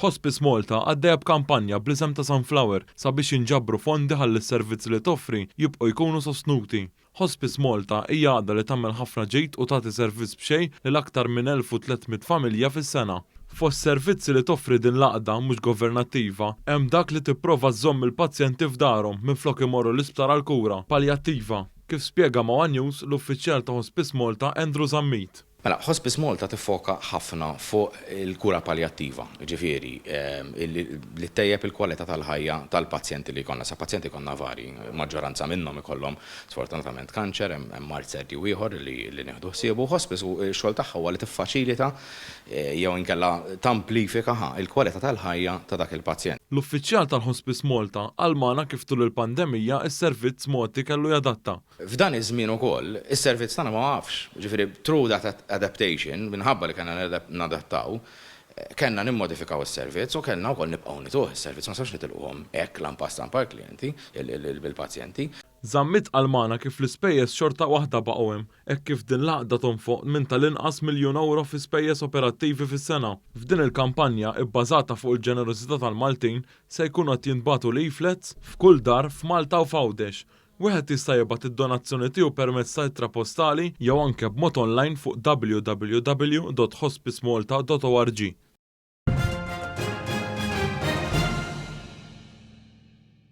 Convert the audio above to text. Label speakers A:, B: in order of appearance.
A: Hospice Malta għaddejja b'kampanja bl-isem ta' Sunflower sabiex jinġabru fondi ħalli s-servizzi li toffri jibqgħu jkunu sostnuti. Hospice Malta hija għaqda li tagħmel ħafna ġid u tagħti servizz b'xejn lil aktar minn 1,300 familja fis-sena. Fost servizzi li toffri din l-għaqda mhux governattiva hemm dak li tipprova żżomm il-pazjenti f'darhom minflok imorru l-isptar għall-kura paljattiva, kif spjega ma' one News l-uffiċjal ta' Hospice Malta Andrew Zammit.
B: Mela, Hospice Malta tiffoka ħafna fuq il-kura paljattiva, jiġifieri li ttejjeb il-kwalità tal-ħajja tal-pazjenti li jkollna. Sa pazjenti jkollna varji, maġġoranza minnhom ikollhom sfortunatament kanċer, hemm mard serju ieħor li nieħdu ħsiebu. Hospice x-xogħol tagħha huwa li tiffaċilita jew inkella tamplifika il-kwalità tal-ħajja ta' dak il-pazjent.
A: L-uffiċjal tal-Hospice Malta qal magħna kif tul il-pandemija s-servizz mogħti kellu jadatta.
B: F'dan iż-żmien ukoll, is-servizz tagħna ma waqafx. Jiġifieri through that adaptation, minħabba li kellna nadattaw, kellna nimmodifikaw is-servizz u kellna wkoll nibqgħu nituh is-servizz, ma nistgħux nitilquhom hekk lampa stampa l-klijenti, il-pazjenti.
A: Zammit qal magħna kif l-ispejjeż xorta waħda baqgħu hemm, hekk kif din l-għaqda tonfoq minn tal-inqas miljun ewro fi spejjeż operattivi fis-sena. F'din il-kampanja, ibbażata fuq il-ġenerożità tal-Maltin, se jkunu qed jintbagħtu leaflets f'kull dar f'Malta u f'Għawdex. Wieħed jista' jibgħat id-donazzjoni tiegħu permezz ta' ittra postali jew anke b'mod online fuq www.hospicemalta.org.